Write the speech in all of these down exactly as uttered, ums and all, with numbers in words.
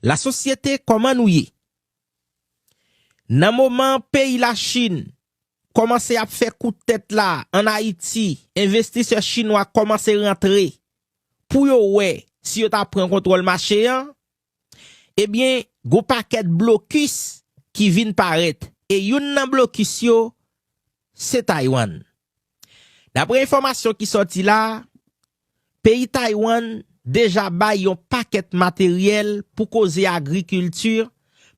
Lasosyete, kòman nou ye? Nan moman peyi Lachin kòmanse ap fè kout tèt la ann Ayiti, envestisè chinwa kòmanse rantre pou yo wè si yo ta pran kontwòl mache an, ebyen, gon pakèt blokis ki vin parèt. E youn nan blokis yo, se Taiwan. Dapre enfòmasyon ki sòti la, peyi Taiwan deja bay yon pakèt materyèl pou koze agrikilti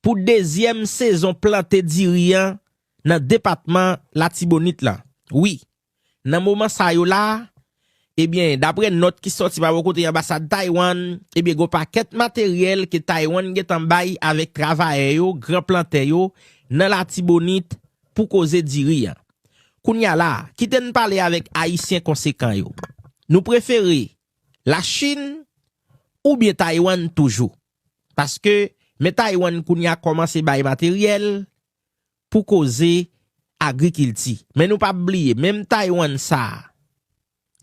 pou dezyèm sezon plante diri an nan depatman Latibonit lan. Wi, nan moman sa yo la, ebyen, dapre nòt ki sòti pa bò kote anbasad Taiwan, ebyen, gon pakèt materyèl ke Taiwan gentan bay avèk travayè yo, gran plantè yo, nan Latibonit pou koze diri an. Kounye a la, kite n pale avèk Ayisyen konsekan yo. Nou prefere Lachin oubyen Taiwan toujou? Paske, men Taiwan kounye a kòmanse bay materyèl pou koze agrikilti. Men nou p ap bliye, menm Taiwan sa a,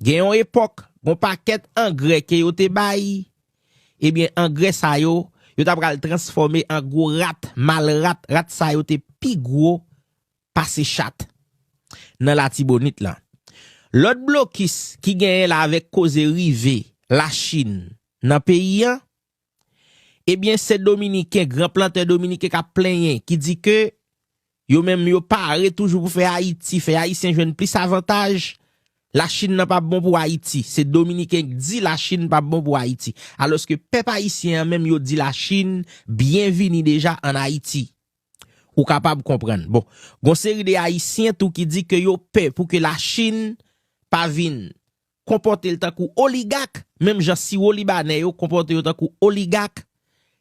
gen yon epòk, gon pakèt angrè ke yo te bay, ebyen, angrè sa yo, yo ta pral transfòme an gwo rat, mal rat, rat sa yo te pi gwo pase chat nan Latibonit lan. Lòt blokis ki genyen la avèk koze rive Lachin nan peyi an, ebyen, se Dominiken, gran plantè dominiken k ap plenyen, ki di ke yo menm yo pare toujou pou fè Ayiti, fè Ayisyen jwenn plis avantaj. Lachin nan p ap bon pou Ayiti. Se Dominiken k di Lachin p ap bon pou Ayiti. Alòske pèp ayisyen an menm yo di Lachin byenvini deja ann Ayiti. Ou kapab konprann. Bon, gon seri de Ayisyen tou ki di ke yo pè pou ke Lachin pa vin konpòte l tankou oligak, menm jan siwo libanè yo konpòte yo tankou oligak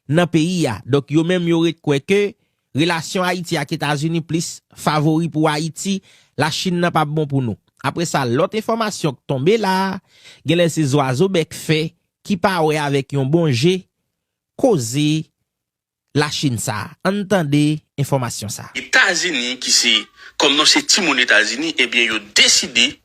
nan peyi a. Donk, yo menm yo ret kwè ke relasyon Ayiti ak Etazini plis favori pou Ayiti, Lachin nan p ap bon pou nou. Apre sa, lòt enfòmasyon k tonbe la a, genlè se zwazo bèk fè ki pa wè avèk yon bon je koze Lachin sa a. Ann tande enfòmasyon sa a. Etazini, ki se, kòm nou se timoun Etazini, ebyen, yo deside,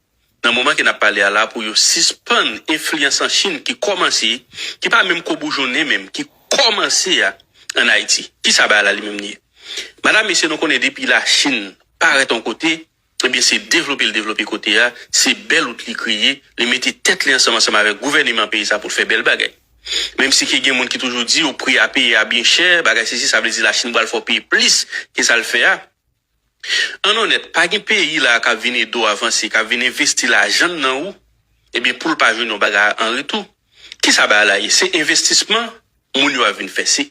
nan moman ke n ap pale a la, pou yo sispann enfliyans an Chin ki kòmanse, ki pa menm ko boujonnen menm, ki kòmanse a ann Ayiti. Kisa bagay la li menm li ye? Madanm, mesye, nou konnen depi Lachin parèt yon kote, ebyen, se devlope l devlope kote a, se bèl wout li kreye, li mete tèt li ansanm ansanm avèk gouvèneman peyi sa pou l fè bèl bagay. Menm si ke gen moun ki toujou di, o, pri a peye a byen chè, bagay sesi, sa vle di Lachin pral fè w peye plis ke sa l fè a. Ann onèt, pa gen peyi la k ap vin ede w avanse, k ap vin envesti lajan l nan ou, ebyen, pou l pa jwenn yon bagay an retou. Kisa bagay la ye? Se envestisman moun yo ap vin fè. Se